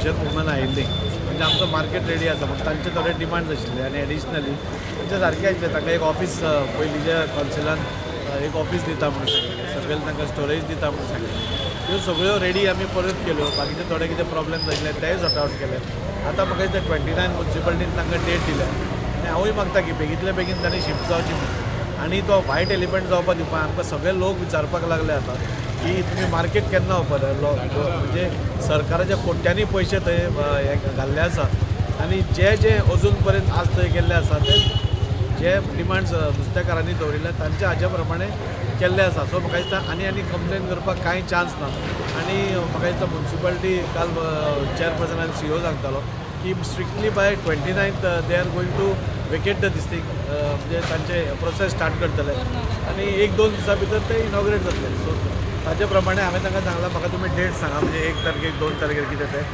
Fisher woman आयिल्लीं. म्हणजे आमचो मार्केट रेडी आसा, पूण तांचे थोडे डिमांड्स आशिल्ले आनी एडिशनली तांचे सारके आशिल्ले. तांकां एक ऑफीस, पयलींच्या कावन्सिलान एक ऑफीस दिता म्हणून सांगिल्लें, सकयल तांकां स्टोरेज दिता म्हणून सांगिल्लें. त्यो सगळ्यो रेडी आमी परत केल्यो. बाकीचे थोडे कितें प्रॉब्लेम्स आशिल्ले, तेय सॉर्ट आवट केले. आतां म्हाका दिसता 29 मुन्सिपालिटीन तांकां डेट दिल्या आनी हांवूय मागता की बेगींतल्या बेगीन तांणी शिफ्ट जावची म्हणून आनी तो व्हायट एलिफंट जावपा दिवपा. आमकां सगळे लोक विचारपाक लागले आतां की तुमी मार्केट केन्ना ओपन. म्हणजे सरकाराच्या कोट्यांनी पयशे थंय हे घाल्ले आसा आनी जे जे अजून पर्यंत आज थंय गेल्ले आसा, ते जे डिमांड्स नुस्तेकारांनी दवरिल्ले, तांचे हाजे प्रमाणे केल्ले आसा. सो म्हाका दिसता आनी आनी कंप्लेन करपाक कांय चान्स ना. आनी म्हाका दिसता मुन्सिपालिटी काल चेअरपर्सन आनी सीईओ सांगतालो की strictly by 29th they are going to vacate the this thing. म्हणजे तांचे प्रोसेस स्टार्ट करतले आनी एक दोन दिसां भितर ते इनॉग्रेट जातले. सो ताजे प्रमाणे हांवें तांकां सांगलां, म्हाका तुमी डेट सांगा, म्हणजे 1 तारखेक, 2 तारखेर कितें तें.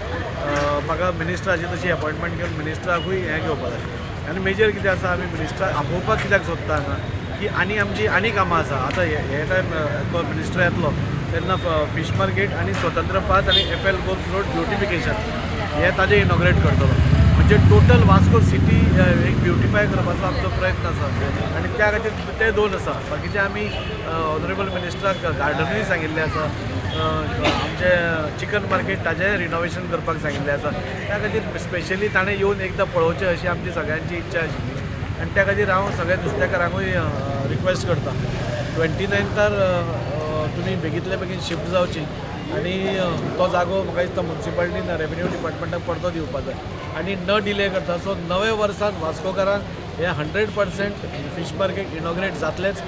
म्हाका मिनिस्टराची तशी अपॉयंटमेंट घेवन मिनिस्टराकूय हें घेवपाक जाय. आनी मेजर कितें आसा, आमी मिनिस्टराक आपोवपाक कित्याक सोदता हांगा की आनी आमची आनी कामां आसा. आतां हे टायम तो मिनिस्टर येतलो तेन्ना फिश मार्केट आनी स्वतंत्र पाथ आनी F L Gomes road beautification हे ताजें इनॉग्रेट करतलो. म्हणजे टोटल वास्को सिटी एक ब्युटिफाय करपाचो आमचो प्रयत्न आसा आनी त्या खातीर ते दोन आसा. बाकीचे आमी ऑनरेबल मिनिस्टराक गार्डनूय सांगिल्लें आसा, आमचे चिकन मार्केट ताजें रिनोवेशन करपाक सांगिल्लें आसा. त्या खातीर स्पेशली ताणें येवन एकदां पळोवचें अशी आमची सगळ्यांची इच्छा आशिल्ली. आनी त्या खातीर हांव सगळ्या नुस्तेकारांकूय रिक्वेस्ट करता, 29थार तुमी बेगींतल्या बेगीन शिफ्ट जावची आनी तो जागो म्हाका दिसता मुन्सिपालिटीन रेवेन्यू डिपार्टमेंटाक परतो दिवपा जाय आनी न डिले करता. सो नव्या वर्सांत वास्कोकारांक हे 100% फिश मार्केट इनॉग्रेट जातलेच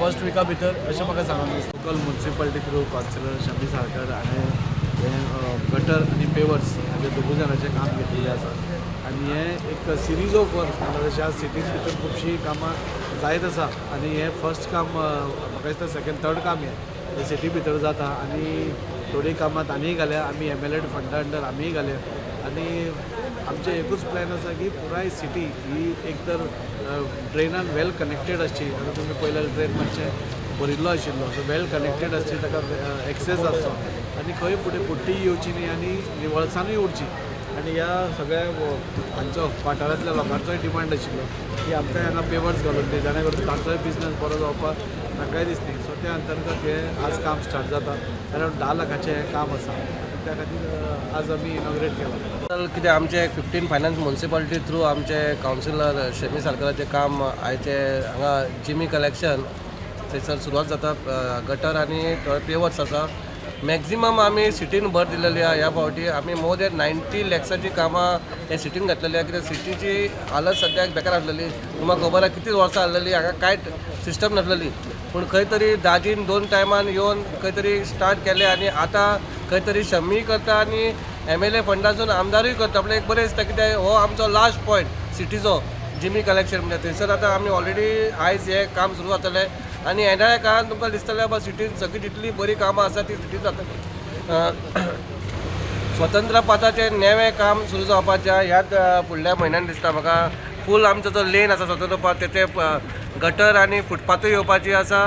फर्स्ट विका भितर, अशें म्हाका सांगून दिसता. Local municipality through councillor Shami Salkar हाणें हें गटर आनी पेवर्स हाजें दोगूय जाणांचें काम घेतिल्लें आसा. आनी हें एक सिरीज ऑफ वर्क म्हणल्यार ह्या सिटीन भितर खुबशीं कामां जायत आसा आनी हें फर्स्ट काम, म्हाका दिसता सेकंड थर्ड काम हें सिटी भितर जाता. आनी थोडीं कामां तांणीय घाल्या, आमी एमएलए फंडा अंडर आमीय घाल्या. आनी आमचें एकूच प्लॅन आसा की पुराय सिटी ही एक तर ड्रेनान वेल कनेक्टेड आसची. आतां तुमी पळयल्यार ड्रेन मातशें भरिल्लो आशिल्लो. सो वेल कनेक्टेड आसची, ताका एक्सेस आसचो आनी खंय फुडें बुड्डी येवची न्ही आनी निवळसाणूय उरची. आनी ह्या सगळ्या हांचो वाठारांतल्या लोकांचोय डिमांड आशिल्लो की आमकां हांगा पेवर्स घालून दी, जाणे करून तांचोय बिजनस बरो जावपाक तांकांय दिसता. सो त्या अंतर्गत हें आज काम स्टार्ट जाता. कारण 10 लाखाचें हें काम आसा, त्या खातीर आज आमी इनॉग्रेट केलां. तर कितें आमचे 15 फायनान्स मुन्सिपालिटी थ्रू आमचे कावन्सिलर शमी साळकराचें काम आयचे हांगा जिमी कलेक्शन थंयसर सुरवात जाता. गटर आनी थोडे पेवर्स आसा. मॅक्झिमम आमी सिटीन भर दिलेली आहा. ह्या फावटी आमी मोर दॅन 90 लॅक्साची कामां ह्या सिटीन घातलेली आहा, कित्याक सिटीची हालत सद्याक बेकार आसलेली. तुमकां खबर आहा कितली वर्सां आसलेली, हांगा कांयच सिस्टम नासलेली. पूण खंय तरी दाजीन दोन टायमान येवन खंय तरी स्टार्ट केलें आनी आतां खंय तरी शमी करता आनी एमएलए फंडासून आमदारूय करता. आपल्याक एक बरें दिसता, कित्याक हो आमचो लास्ट पॉयंट सिटीचो जिमी कलेक्शन. म्हणजे थंयसर आतां आमी ऑलरेडी आयज हें काम सुरू जातलें आनी येणाऱ्या काळान तुमकां दिसतलें बाबा सिटीन सगळीं जितली बरीं कामां आसा ती सिटीन जातली. स्वतंत्र पथाचें नवें काम सुरू जावपाचें आहा. ह्याच फुडल्या म्हयन्यान दिसता म्हाका फूल आमचो जो लेन आसा स्वतंत्र पथ, तेचे गटर आनी फुटपाथूय येवपाची आसा.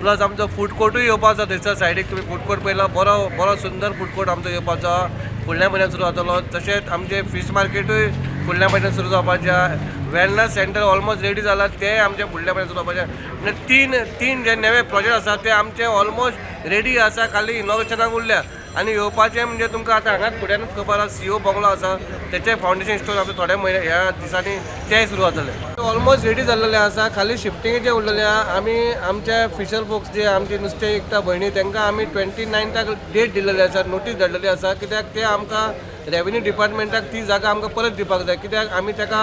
प्लस आमचो फूड कोर्टूय येवपाचो थंयसर सायडीक. तुमी फूड कोर्ट पळयला, बरो बरो सुंदर फूड कोर्ट आमचो येवपाचो आहा, फुडल्या म्हयन्यात सुरू जातलो. तशेंच आमचें फीश मार्केटूय फुडल्या म्हयन्यात सुरू जावपाचें आहा. वेलनस सेंटर ऑलमोस्ट रेडी जाला, तें आमचें फुडल्या म्हयन्यात सुरू जावपाचें आहा. म्हणजे तीन तीन जे नवे प्रोजेक्ट आसा ते आमचे ऑलमोस्ट रेडी आसा, खाली इनॉग्रेशनाक उरल्या. आनी येवपाचें म्हणजे तुमकां आतां हांगाच फुड्यानूच खबर आसा, सीओ बंगलो आसा, तेचे फावंडेशन स्टोन आमचे थोडे म्हयने ह्या दिसांनी तें सुरू जातलें. ऑलमोस्ट रेडी जाल्लेलें आसा, खाली शिफ्टिंगेचें उरलेलें आहा. आमी आमचे फिशर फोक्स जे आमचे नुस्तें विकता भयणी, तांकां आमी 29थाक डेट दिलेली आसा, नोटीस धाडलेली आसा, कित्याक ते आमकां रेवेन्यू डिपार्टमेंटाक ती जागा आमकां परत दिवपाक जाय, कित्याक आमी ताका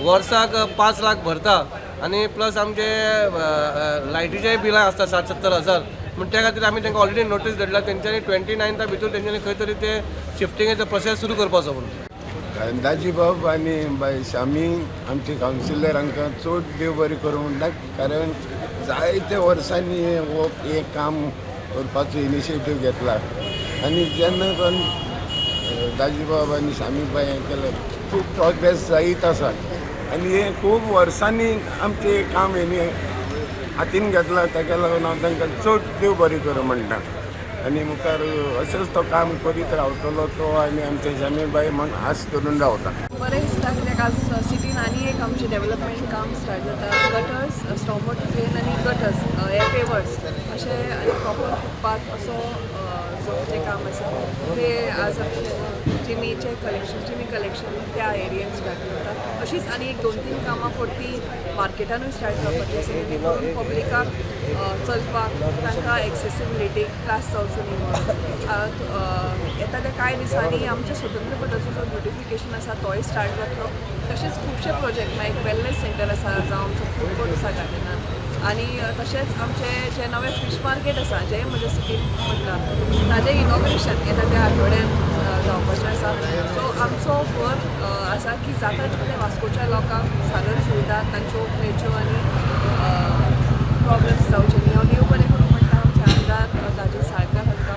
वर्साक 5 लाख भरता आनी प्लस आमचे लायटीचेय बिलां आसता 60-70 हजार. म्हण त्या खातीर आमी तांकां ऑलरेडी नोटीस धाडला. तेंच्यांनी 29था भितर तेंच्यांनी खंय तरी ते शिफ्टिंगेचो प्रोसेस सुरू करपाचो म्हणून. दाजीबाब आनी बाय शामी, आमचे कावन्सिलर, हांकां चड देव बरें करूं म्हणटा, कारण जायते वर्सांनी हें हो हें काम करपाचो इनिशिएटीव घेतला. आनी जेन्ना पण दाजीबाब आनी शामी बाय हें केलें, खूब प्रोग्रेस जायत आसा. आनी हें खूब वर्सांनी आमचें हें काम हेणी हातीन घेतलां, ताका लागून हांव तांकां चड देव बरें करूं म्हणटा. आनी मुखार अशेंच तो काम करीत रावतलो तो आनी आमचे शामीर भाई म्हण आस धरून रावता. बरें दिसता, कित्याक आज सिटीन आनी एक आमचें डेवलपमेंट काम स्टार्ट जाता. गटर्स, स्टॉम वॉटर ड्रेन आनी गटर्स हे पेवर्स अशें आनी प्रॉपर फुटपाथ असो जो जें काम आसा तें आज आमचें जिमीचें कलेक्शन, जिमी कलेक्शन त्या एरियन स्टार्ट जाता. अशीच आनी एक दोन तीन कामां परती मार्केटानूय स्टार्ट जावपाची आसा, जेणे करून पब्लिकाक चलपाक तांकां एक्सेसिबिलिटीक त्रास जावचो न्ही म्हणून. येता त्या कांय दिसांनी आमच्या स्वतंत्र पदाचो जो ब्युटिफिकेशन आसा तोय स्टार्ट जातलो. तशेंच खुबशे प्रोजेक्ट, मागीर एक वेलनेस सेंटर आसा, जावं आमचो फूड कोर्ट आसा गार्डनान आनी तशेंच आमचें जें नवें फीश मार्केट आसा, जें म्हज्या सिटीन पडटा, ताजें इनॉग्रेशन येता त्या आठवड्यान जावपाचें आसा. सो आमचो भर आसा की जाता तितलें वास्कोच्या लोकांक साधन सुविधा तांच्यो मेळच्यो आनी प्रॉब्लम्स जावचे न्ही. हांव देव बरें करूं म्हणटा आमचे आमदार राजेश साळकार हांकां,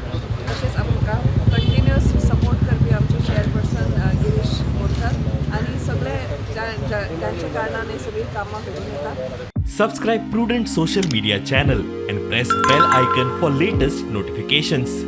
तशेंच आमकां कंटिन्युअस सपोर्ट करपी आमचे चेअरपर्सन गिरीश बोरकर आनी सगळे ज्यांच्या कारणान हे सगळीं कामां घडून येता. Subscribe Prudent Social Media channel and press bell icon for latest notifications.